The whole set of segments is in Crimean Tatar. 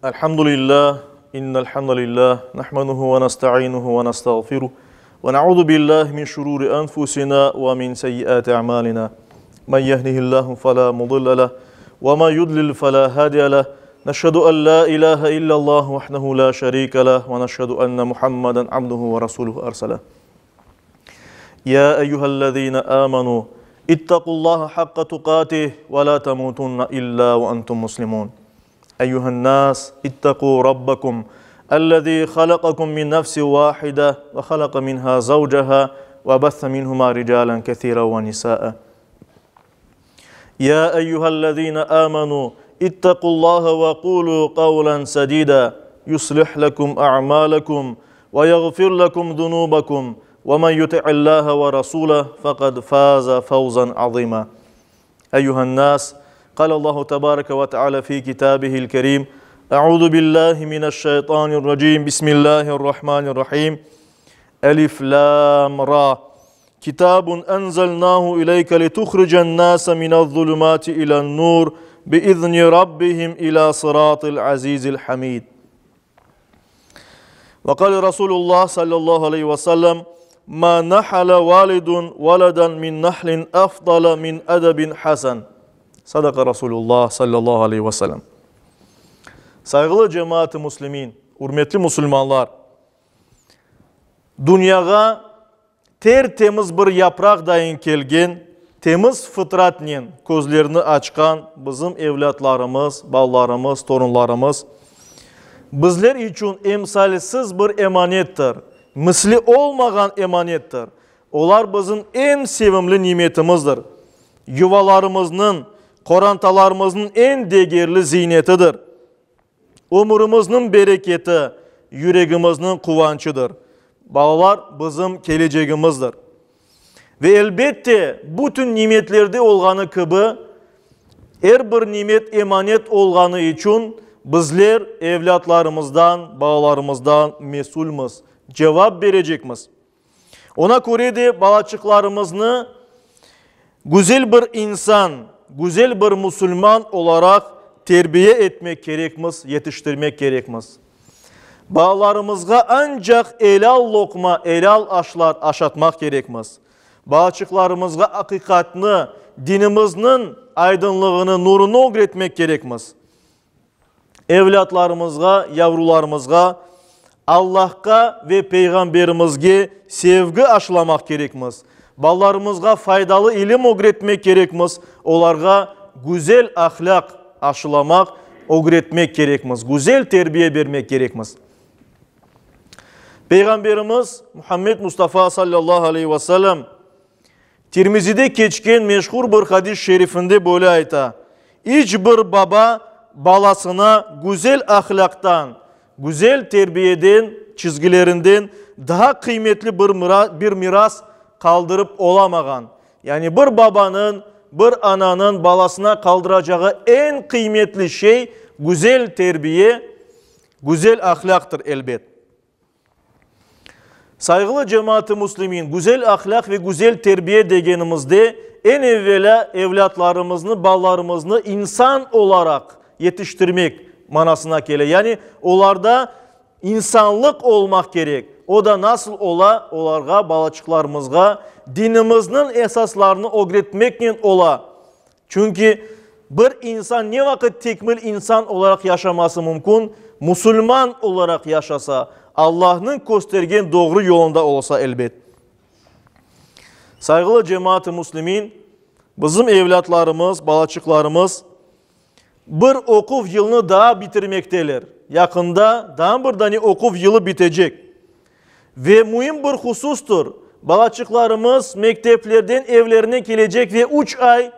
الحمد لله إن الحمد لله نحمده ونستعينه ونستغفره ونعوذ بالله من شرور أنفسنا ومن سيئات أعمالنا من يهده الله فلا مضل له وما يضلل فلا هادي له نشهد أن لا إله إلا الله وحده لا شريك له ونشهد أن محمدا عبده ورسوله أرسله يا أيها الذين آمنوا اتقوا الله حق تقاته ولا تموتن إلا وأنتم مسلمون أيها الناس اتقوا ربكم الذي خلقكم من نفس واحدة وخلق منها زوجها وبث منهما رجالا كثيرا ونساء يا أيها الذين آمنوا اتقوا الله وقولوا قولا سديدا يصلح لكم أعمالكم ويغفر لكم ذنوبكم ومن يطع الله ورسوله فقد فاز فوزا عظيما أيها الناس قال الله تبارك وتعالى في كتابه الكريم أعوذ بالله من الشيطان الرجيم بسم الله الرحمن الرحيم ألف لام را كتاب أنزلناه إليك لتخرج الناس من الظلمات إلى النور بإذن ربهم إلى صراط العزيز الحميد وقال رسول الله صلى الله عليه وسلم ما نحل والد ولدا من نحل أفضل من أدب حسن صدق رسول الله صلى الله عليه وسلم Sayğılı cemaat-ı muslimin, ürmetli musulmanlar, dünyağa ter-temiz bir yapraq dayın kelgen, temiz fıtratnen közlerini açqan bizim evlâtlarımız, balalarımız, torunlarımız bizler içün emsalsiz bir emanettir, misli olmağan emanettir. Olar bizim eñ sevimli nimetimizdir, yuvalarımıznıñ, qorantalarımıznıñ eñ degerli ziynetidir. Ömürimizniñ bereketi, yüregimizniñ quvançıdır. Balalar bizim kelecegimizdir. Ve elbette, bütün nimetlerde olğanı kibi, er bir nimet emanet olğanı içün bizler evlâtlarımızdan, balalarımızdan mesülmiz, cevap berecekmiz. Ona köre de balaçıqlarımıznı güzel bir insan, güzel bir musulman olaraq terbiye etmek kerekmiz, yetiştirmek kerekmiz. Balalarımızğa ancaq elâl loqma, elâl aşlar aşatmaq kerekmiz. Balaçıqlarımızğa aqiqatnı, dinimizniñ aydınlığını, nurunı ögretmek kerekmiz. Evlâtlarımızğa, yavrularımızğa Allahqa ve Peyğamberimizge sevgi aşılamaq kerekmiz. Balalarımızğa faydalı ilim ögretmek kerekmiz, olarğa güzel ahlâq aşılamaq, ögretmek kerekmiz, güzel terbiye bermek kerekmiz. Peyğamberimiz Muhammed Mustafa sallallahu aleyhi ve sellem Tirmizide keçken meşhur bir hadis şerifinde böyle ayta, İç bir baba balasına güzel ahlâqtan, güzel terbiyeden, çizgilerinden daa qıymetli bir miras qaldırıp olamağan. Yani bir babanıñ, bir ananıñ balasına qaldıracağı eñ qıymetli şey güzel terbiye, güzel ahlâqtır, elbet. Sayğılı cemaat-ı müslimin, güzel ahlâq ve güzel terbiye degenimizde, eñ evvelâ evlâtlarımıznı, balalarımıznı insan olaraq yetiştirmek manasına kele. Yani olarda insanlıq olmaq kerek. O da nasıl ola? Olarğa, balaçıqlarımızğa dinimizniñ esaslarını ögretmeknen ola. Çünki bir insan ne vaqıt tekmil insan olaraq yaşaması mümkün? Musulman olaraq yaşasa, Allahnıñ köstergen doğru yolunda olsa, elbet. Sayğılı cemaat-ı müslimin, bizim evlâtlarımız, balaçıqlarımız bir oquv yılını daa bitirmekteler. Yaqında daa bir dane oquv yılı bitecek. Ve müim bir husustır, balaçıqlarımız mekteplerden evlerine kelecek ve üç ay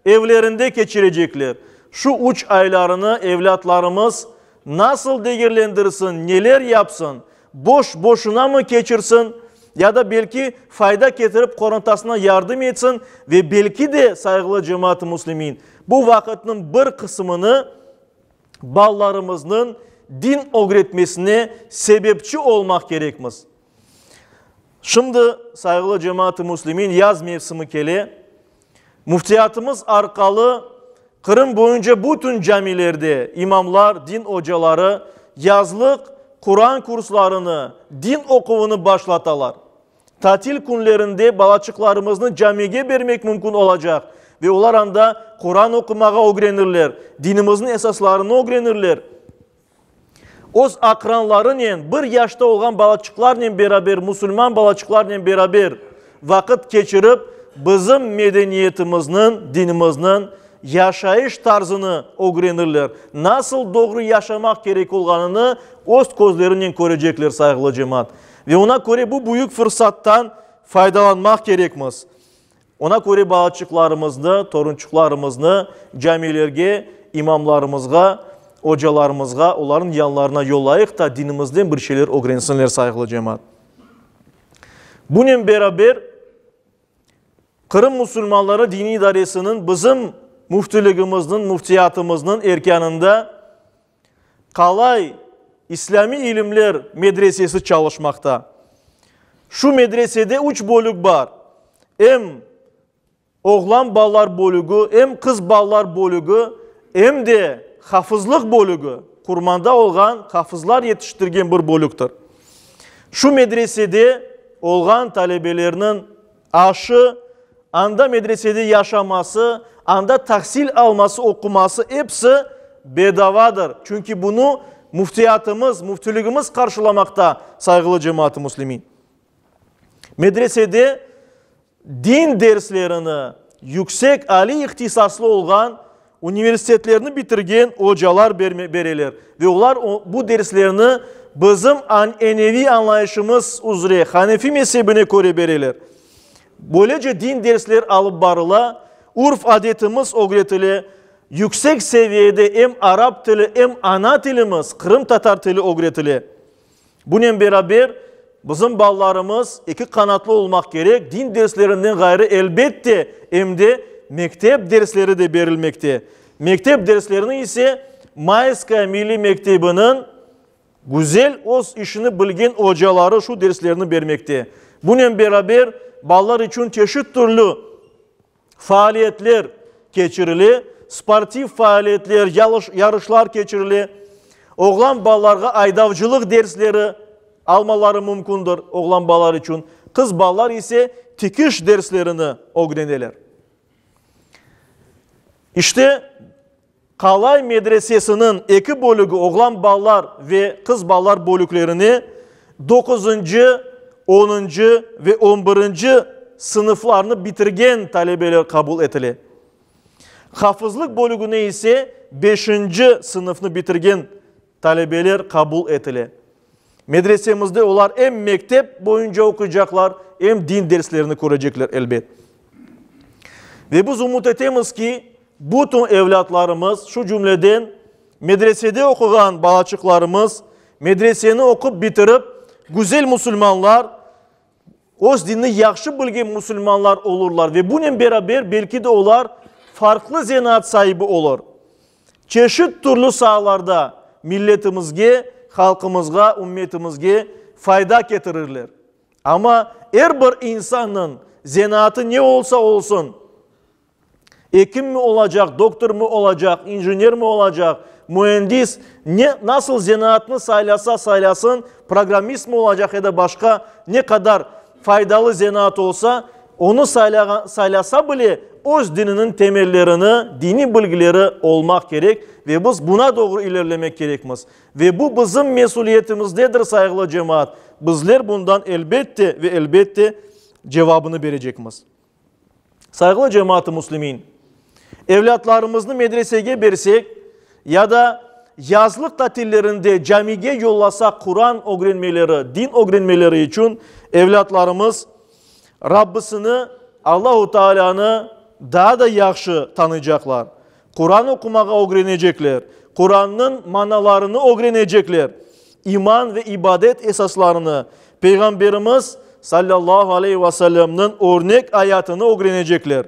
evlerinde keçirecekler. Şu üç aylarını evlâtlarımız nasıl degerlendirsin, neler yapsın, boş-boşuna mı keçirsin, ya da belki fayda ketirip qorantasına yardım etsin ve belki de, sayğılı cemaat-ı müslimin, bu vaqıtnıñ bir qısımını balalarımıznıñ din ögretmesine sebepçi olmaq kerekmiz. Şimdi, sayğılı cemaat-ı müslimin, yaz mevsimi kele. Müftiyatımız arqalı. Qırım boyunca bütün camilerde imamlar, din ocaları yazlıq Quran kurslarını, din oquvını başlatalar. Tatil künlerinde balaçıqlarımıznı camige bermek mümkün olacaq ve olar anda Quran oqumağa ögrenirler, dinimizniñ esaslarını ögrenirler. Öz aqranlarınen, bir yaşta olğan balaçıqlarnen beraber, musulman balaçıqlarnen beraber vaqıt keçirip, bizim medeniyetimizniñ, dinimizniñ yaşayış tarzını ögrenirler, nasıl doğru yaşamaq kerek olğanını öz közlerinen körecekler, sayğılı cemaat. Ve oña köre bu büyük fırsattan faydalanmaq kerekmiz. Oña köre balaçıqlarımıznı, torunçıqlarımıznı camilerge, imamlarımızğa, ocalarımızğa, olarnıñ yanlarına yollayıq da, dinimizden bir şeyler ögrensinler, sayğılı cemaat. Bunen beraber, Qırım musulmanları diniy idaresiniñ, bizim müftiligimizniñ, müftiyatımıznıñ erkânında Qalay İslâmiy ilimler medresesi çalışmaqta. Şu medresede üç bölük bar, em oğlan balalar bölügi, em qız balalar bölügi, em de hafızlıq bölügi, Qurmanda olğan hafızlar yetiştirgen bir bölüktir. Şu medresede olğan talebelerniñ aşı, anda medresede yaşaması, anda tahsil alması, oquması episi bedavadır. Çünki bunı müftiyatımız, müftiligimiz qarşılamaqta, sayğılı cemaat-ı müslimin. Medresede din derslerini yüksek aliy ihtisaslı olğan universitetlerni bitirgen ocalar bereler ve olar bu derslerni bizim aneneviy añlayışımız üzre, hanefi mezebine köre bereler. Böylece din dersler alıp barıla, urf-adetimiz ögretile, yüksek seviyede em arap tili, em ana tilimiz, qırımtatar tili ögretile. Bunen beraber, bizim balalarımız eki qanatlı olmaq kerek, din derslerinden ğayrı, elbette, em de mektep dersleri de berilmekte. Mektep derslerini ise Mayskaya milliy mektebiniñ güzel, öz işini bilgen ocaları şu derslerni bermekte. Bunen beraber, balalar içün çeşit türlü faaliyetler keçirile, sportiv faaliyetler, yarışlar keçirile, oğlan balalarğa aydavcılıq dersleri almaları mümkündir, oğlan balalar içün, qız balalar ise tikiş derslerini ögreneler. İşte, Qalay medresesiniñ eki bölügi, oğlan balalar ve qız balalar bölüklerine doquzıncı, onuncı ve on birinci sınıflarnı bitirgen talebeler qabul etile. Hafızlıq bölügine ise beşinci sınıfnı bitirgen talebeler qabul etile. Medresemizde olar em mektep boyunca oquycaqlar, em din derslerini körecekler, elbet. Ve biz ümüt etemiz ki, bütün evlâtlarımız, şu cümleden medresede oquğan balaçıqlarımız, medreseni oqup bitirip, güzel musulmanlar, öz dinini yahşı bilgen musulmanlar olurlar ve bunen beraber belki de olar farqlı zenaat saibi olur. Çeşit türlü saalarda milletimizge, halqımızğa, ümmetimizge fayda ketirirler. Amma er bir insannıñ zenaatı ne olsa olsun, ekimmi olacaq, doktormı olacaq, injenermi olacaq, müendis, ne, nasıl zenaatnı saylasa saylasın, programmistmi olacaq ya da başqa ne qadar faydalı zenaat olsa, onı saylasa bile, öz dininiñ temellerini, diniy bilgileri olmaq kerek ve biz buna doğru ilerlemek kerekmiz. Ve bu bizim mesüliyetimizdedir, sayğılı cemaat, bizler bundan elbette ve elbette cevabını berecekmiz. Sayğılı cemaat-ı müslimin, evlâtlarımıznı medresege bersek ya da yazlıq tatillerinde camige yollasaq Quran ögrenmeleri, din ögrenmeleri içün evlâtlarımız Rabbisini, Allahu Taalânı daa da yahşı tanıycaqlar, Quran oqumağa ögrenecekler, Qurannıñ manalarını ögrenecekler, iman ve ibadet esaslarını, Peyğamberimiz, sallallahu aleyhi ve sellemniñ örnek ayatını ögrenecekler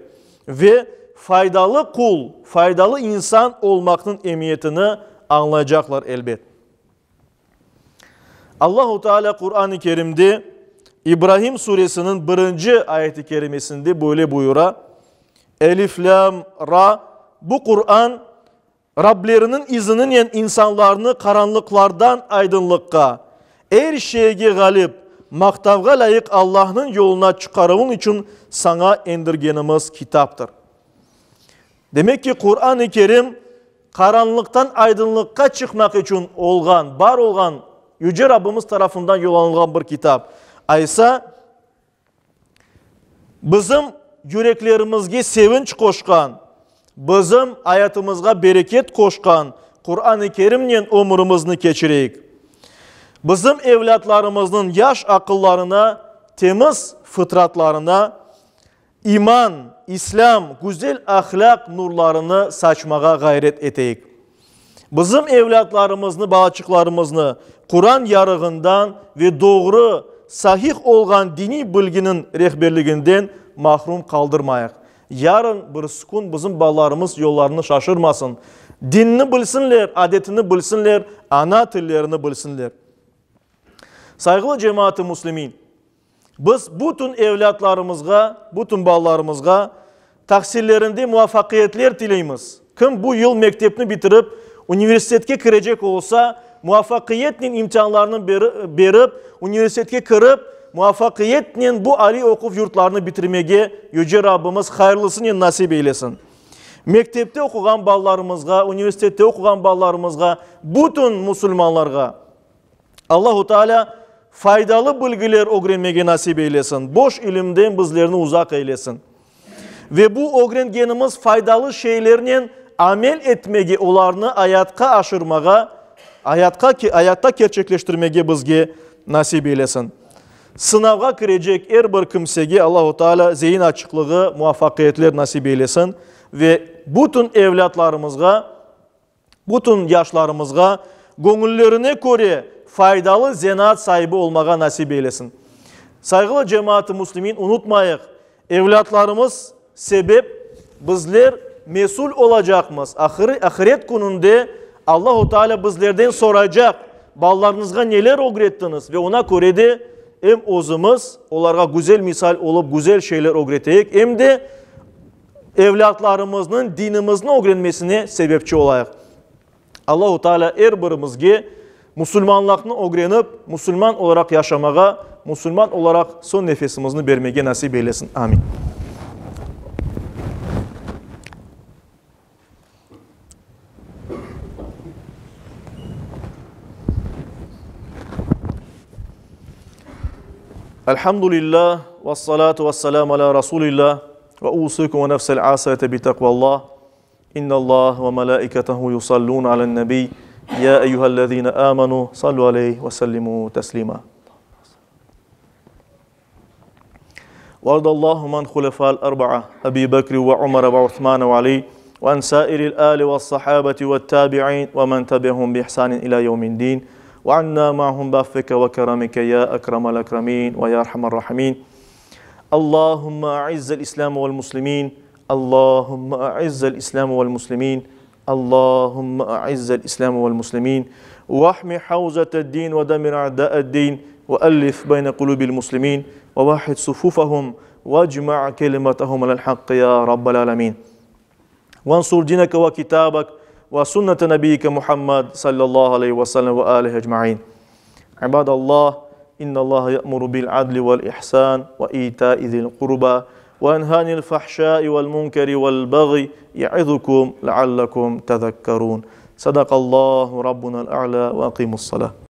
ve faydalı qul, faydalı insan olmaqnıñ emiyetini añlaycaqlar, elbet. Allahu Teala Quran-ı Kerimde İbrahim suresiniñ birinci ayet-i kerimesinde böyle buyura, Elif, Lâm, Ra. bu Quran Rableriniñ izininen insanlarnı qaranlıqlardan aydınlıqqa, er şeyge ğalip, maqtavğa lâyıq Allahnıñ yoluna çıqaruvıñ içün saña endirgenimiz kitaptır. Demek ki, Quran-ı Kerim qaranlıqtan aydınlıqqa çıqmaq içün olğan, bar olğan, Yüce Rabbimiz tarafından yollanılğan bir kitap. Aysa, Bizim yüreklerimizge sevinç qoşqan, bizim ayatımızğa bereket qoşqan Quran-ı Kerimnen ömürimizni keçireyik. Bizim evlâtlarımıznıñ yaş aqıllarına, temiz fıtratlarına iman, İslâm, güzel ahlâq nurlarını saçmağa ğayret eteyik. Bizim evlâtlarımıznı, balaçıqlarımıznı Quran yarığından ve doğru, sahih olğan diniy bilginiñ rehberliginden mahrum qaldırmayıq. Yarın, birisi kün bizim balalarımız yollarını şaşırmasın, dinni bilsinler, adetini bilsinler, ana tillerini bilsinler. Sayğılı cemaat-ı müslimin! Biz bütün evlâtlarımızğa, bütün balalarımızğa tahsillerinde muvafaqiyetler tileymiz. Kim bu yıl mektepni bitirip, universitetke kirecek olsa, muvafaqiyetnen imtianlarını berip, universitetke kirip, muvafaqiyetnen bu aliy oquv yurtlarını bitirmege Yüce Rabbimiz hayırlısınen nasip eylesin. Mektepte oquğan balalarımızğa, universitette oquğan balalarımızğa, bütün musulmanlarğa Allahu Teala faydalı bilgiler ögrenmege nasip eylesin, boş ilimden bizlerni uzaq eylesin. Ve bu ögrengenimiz faydalı şeylernen amel etmege, olarnı ayatqa aşırmağa, ayatqa, ayatta kerçekleştirmege bizge nasip eylesin. Sınavğa kirecek er bir kimsege Allahu Teala zeyin açıqlığı, muvafaqiyetler nasip eylesin ve bütün evlâtlarımızğa Bütün yaşlarımızğa göñüllerine köre faydalı zenaat saibi olmağa nasip eylesin. Sayğılı cemaat-ı müslimin, unutmayıq, evlâtlarımız sebep bizler mesül olacaqmız, ahırı, ahiret kününde Allahu Teala bizlerden soracaq, balalarıñızğa neler ögrettiñiz ve oña köre de em özümiz olarğa güzel misal olıp güzel şeyler ögreteyik, em de evlâtlarımıznıñ dinimizni ögrenmesine sebepçi olayıq. Allahu Teala er birimizge musulmanlıqnı ögrenip, musulman olaraq yaşamağa, musulman olaraq soñ nefesimizni bermege nasip eylesin. Amin. Elhamdülillah, ve salatu ve selamu ala Rasulillah, ve usikum ve nefsel asiyete bi takvallah. İnnallah ve melaiketehu yusallun alen nebi. Ya eyyühellezine amenu sallu aleyhi ve sellimu teslima. وارض اللهم عن خلفاء الأربعة أبي بكر وعمر وعثمان وعلي وعن سائر الآل والصحابة والتابعين ومن تبعهم بإحسان إلى يوم الدين وعنا معهم بعفك وكرمك يا أكرم الأكرمين ويا أرحم الراحمين اللهم أعز الإسلام والمسلمين اللهم أعز الإسلام والمسلمين اللهم أعز الإسلام والمسلمين واحمي حوزة الدين ودمر أعداء الدين وألف بين قلوب المسلمين ووحد صفوفهم واجمع كلمتهم على الحق يا رب العالمين وانصر دينك وكتابك وسنة نبيك محمد صلى الله عليه وسلم وآله أجمعين عباد الله إن الله يأمر بالعدل والإحسان وإيتاء ذي القربى وينهى عن الفحشاء والمنكر والبغي يعظكم لعلكم تذكرون صدق الله ربنا الأعلى وأقيموا الصلاة.